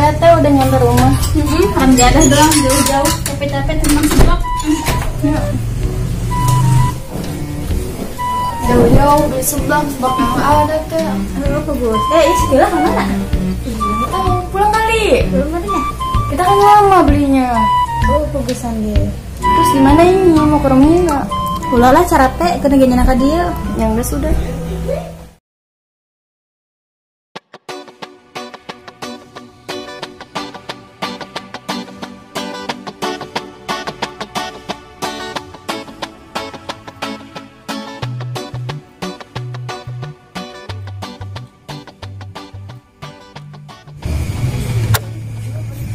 Juga teh udah nyampe rumah. Kan jadah doang jauh-jauh, capek-capek teman seblak. Jauh-jauh beli seblak, seblak yang ada teh. Aduh, bagus. Istilah kemana? Iya, kita mau pulang kali. Belum kali ya? Kita kan lama belinya. Oh, bagusan deh. Terus gimana ini? Mau ke rumahnya nggak? Ulah lah cara teh, kena gini nak dia. Yang udah sudah.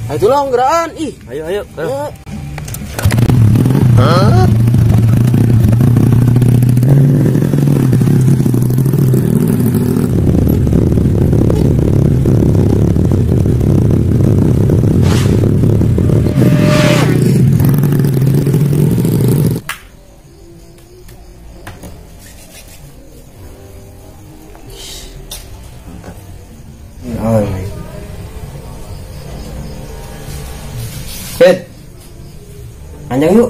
Ayo tolong gerakan, ih, ayo ayo. Ayo. Hah? Anjang yuk.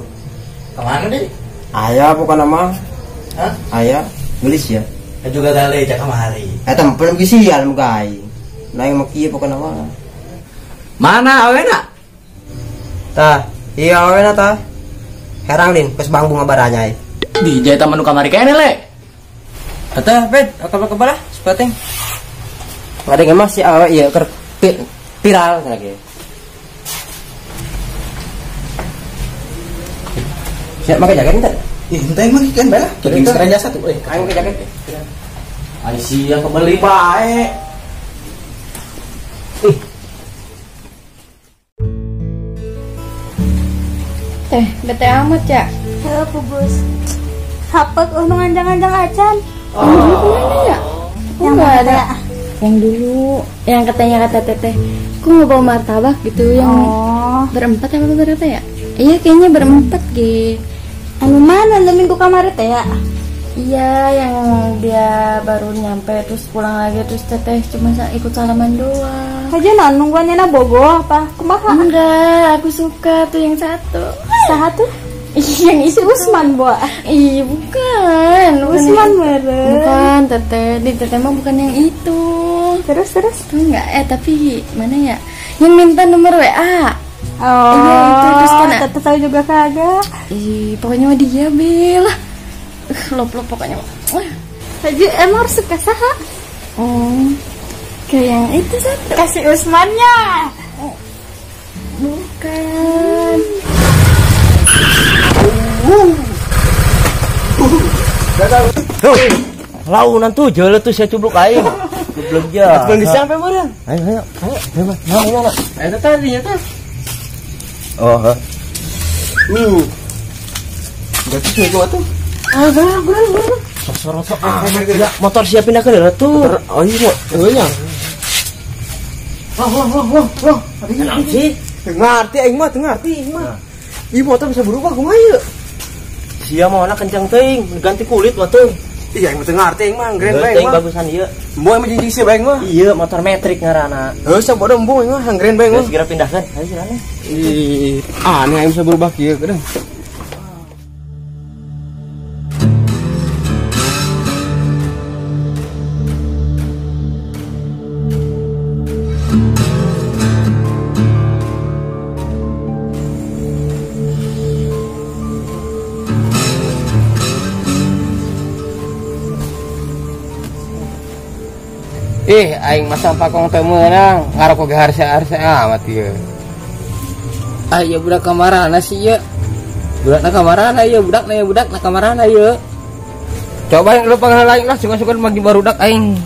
Kemana deh? Ayah bukan nama. Hah? Ayah gelis ya. Juga kali cak kemari. Tempel gisian muka ai. Lain mau kieu bukan nama. Mana awena? Tah, iya awena tah. Herang lin, pas bang bunga baranya ai. Di jaya taman kamari kene le. Tah, pet, apa kabar lah? Sepating. Ngadeng emang si awe ieu keur viral lagi. Siap pakai jaket entar? Ih, entah emang ikan bae lah. Jadi sekarang jasa tuh, eh. Ayo pakai jaket. Ai sia kebeli bae. Ih. Teh, bete amat ya. Heuh, pubus. Hapek nu nganjang-nganjang acan. Oh. Dulu kemana ya? Yang enggak ada. Yang dulu, yang katanya kata teteh, ku mau bawa martabak gitu yang berempat apa berapa ya? Iya kayaknya berempat gitu. Anu mana lu minggu kemarin teh ya? Iya yang dia baru nyampe terus pulang lagi terus teteh cuma ikut salaman doang. Aja nah nungguannya na bogo apa? Kumaha? Enggak, aku suka tuh yang satu. Saha tuh? Yang isi Usman, Bo. Iya bukan. Usman meren. Bukan teteh, di teteh mah bukan yang itu. Terus terus enggak tapi mana ya? Yang minta nomor WA. Oh, iya, itu terus kan teteh tahu juga kagak. Ih, pokoknya mah dia Bel. Lop-lop pokoknya. Wah. Haji emang harus suka saha? Oh. Kayak yang itu satu. Kasih Usmannya. Oh. Bukan. Launan tuh jalan tuh saya cubluk aing. Cubluk ya. Belum sampai mana? Ayo ayo. Ayo, mana mana? Ayo tadi ya tuh. Oh, ha. Enggak tuh gua tuh. Ah, berang. Sosok-sosok. Ya, motor siapin aku deh tuh. Oh iya, iya. Wah. Tenang sih. Ngerti aing mah, ngerti aing mah. Ih, motor bisa berubah kumaha ieu? Sia mah anak kencang teuing, ganti kulit mah tuh. Iya, aing mah teu ngarti aing mah, ngren bae mah. Bagusan ieu. Embung emang jijik sih bae mah. Iya, motor metrik ngaranna. Heuh, sabodo embung aing mah, ngren bae mah. Segera pindahkan. Ayo silakan. Ih, aneh aing bisa berubah kieu kadang. Ih, aing mah sampakong teu meunang, ngaroko ge harsa-harsa amat ieu. Ah, ieu budak kamarana sih ieu. Budakna kamarana ieu, budakna ieu, budakna kamarana ieu. Coba yang lu panggil aing lah, suka-suka magi barudak aing.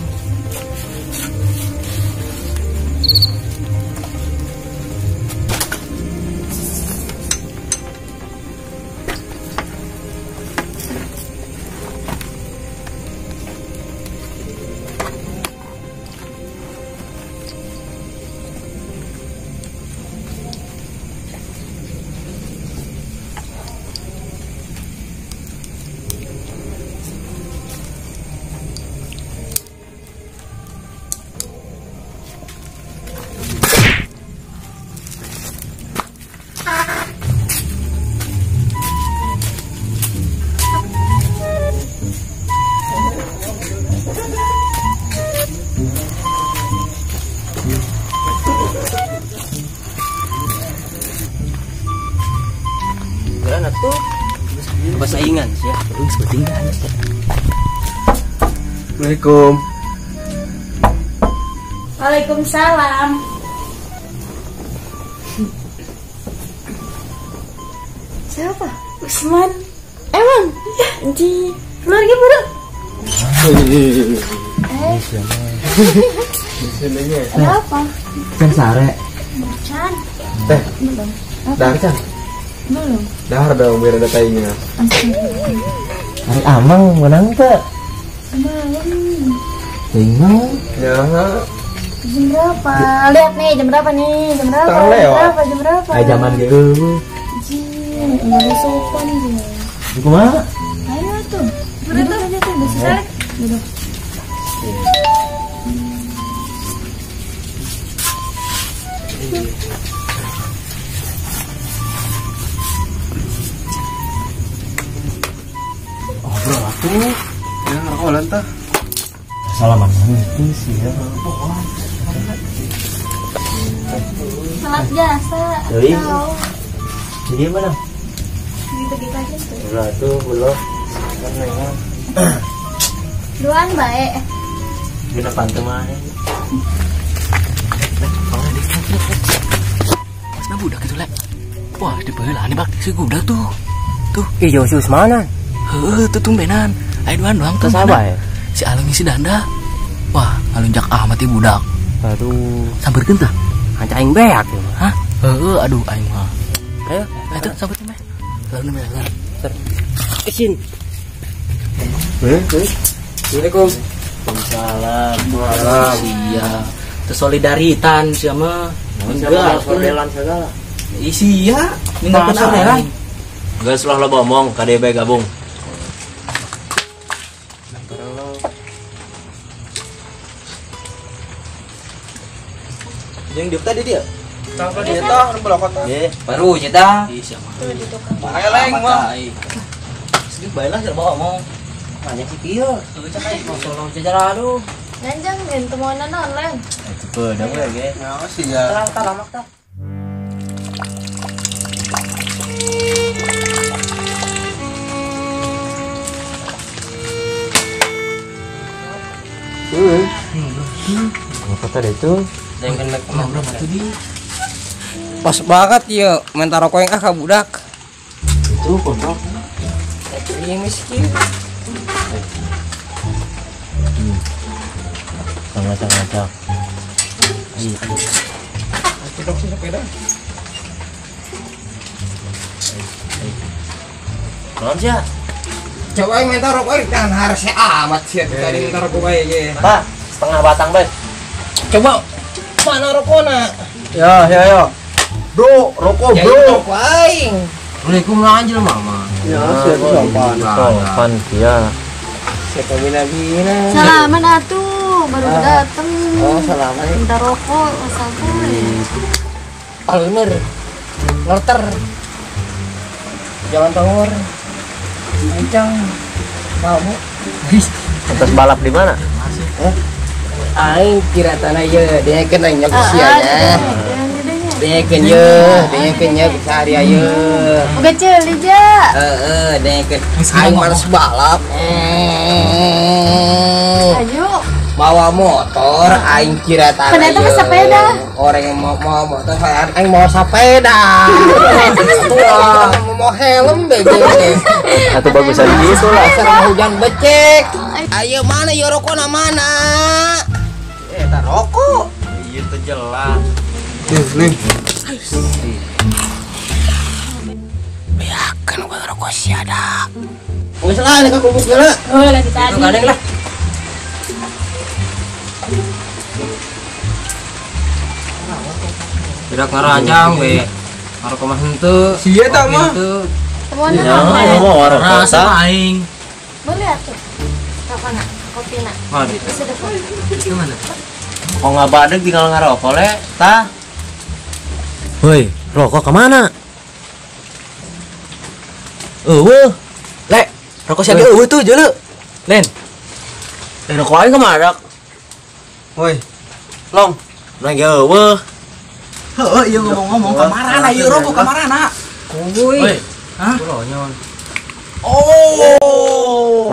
atuh. Saingan sih ya. Terus ketinggalan. Assalamualaikum. Waalaikumsalam. Siapa? Usman. Emang? Iya, Ji. Keluarga bro. Ada apa? Can sare. Can. Teh. Dahar can. Belum. Dahar dong biar ada tainya. Hari amang menang teh. Semalam. Tengok. Ya. Jam berapa? Lihat nih jam berapa nih? Jam berapa? Jam berapa? Jam berapa? Ay zaman gitu. Ji, enggak sopan dia. Kumaha? Ayo tuh. Duduk aja tuh, bisa salik. Duduk. Obrol atuh. Ya ngerokolan tah. Salaman itu sih ya. Salat jasa. Jadi mana? Gitu-gitu aja tuh. Ulah tuh, ulah. Duaan baik. Gina pantu mah. Nah budak itu lek. Wah, di beulah nih bak si budak tuh. Tuh. Ih, jauh si Usmanan. Heuh, tuh tumbenan. Ayo duaan doang tuh. Sabar ya. Si Alung si Danda. Wah, ngalunjak amat ieu budak. Aduh, sampeurkeun tah. Hanca aing beak ieu mah. Hah? Heuh, aduh aing mah. Ayo, ayo sampeurkeun mah. Lalu mah lah. Isin. Assalamualaikum. Waalaikumsalam. Waalaikumsalam. Iya. Teu solidaritan sia mah. Enggak, ordelan segala. Isi ya, ninggalkeun ordelan. Geus lah lo ngomong, KDB gabung. Yang diuk tadi dia. Tangkal dia tah, nu belah kota. Baru cerita. Ih, sia mah. Tuh di tukang. Eleng mah. Sedih bae lah coba ngomong. Banyak sih kieu. Heuh cak aing solo sejarah aduh. Nanjang gen temuanan online. Itu pedang we ge. Ya sih ya. Tah tah lamak tah. Apa tadi itu? Pas banget ya, minta rokok yang ah ka budak. Itu kontrol. Iya miskin. Ngacak-ngacak. Iya. Cedok sih sepeda. Naon sia? Coba aing minta rokok jangan harusnya amat sih tadi minta rokok bae ge. Tah, setengah batang bae. Coba mana rokona? Ya, ya, ya. Bro, rokok, ya, bro. Rokok aing. Assalamualaikum anjir mama. Ya, siapa sopan. Sopan dia. Siapa bina-bina. Salaman atuh, baru dateng. Oh, salaman. Minta rokok, santuy. Almer. Lorter. Jangan tawar. Kencang. Mau. Atas balap di mana? Aing kira tanah ye, dia kena nyak usianya. Dia kena, dia kena sehari ayo. Udah celi ja. Heeh, dia kena. Aing males balap. Ayo. Bawa motor, aing kira tanah. Ternyata mah sepeda. Orang yang mau motor, aing mau sepeda. Wah, mau helm bege. Atau bagusan gitu lah. Asal hujan becek. Ayo mana yo rokona mana? Ta rokok. Iya teu jelas. Nih. Beakeun we rokok sia da. Geus lah ka kumpul geula. Oh, lah tadi. Gandeng lah. Tidak ngaranjang we. Ngarokok mah henteu. Sia tah mah. Temuan Ya, mau rokok Rasa aing. Boleh atuh. Kapan kopi nak? Mari. Itu mana? Kok nggak badeg tinggal ngarokok le, tah. Woi, rokok kemana? Eueuh. Le, rokok sia ge eueuh tuh jeuleu. Len. Rokok aing kemana? Woi. Long. Nah ge eueuh. Heueuh ieu ngomong-ngomong kamarana ieu rokok kamarana. Woi. Hah? Kulonyon. Oh.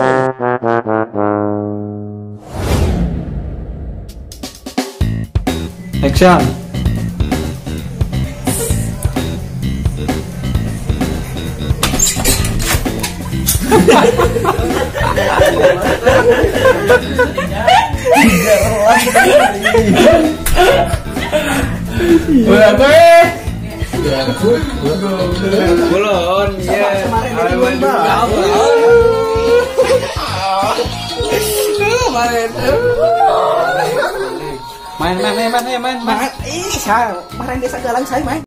Action. Kulon, ya. Main. Ih, kemarin desa galang saya main.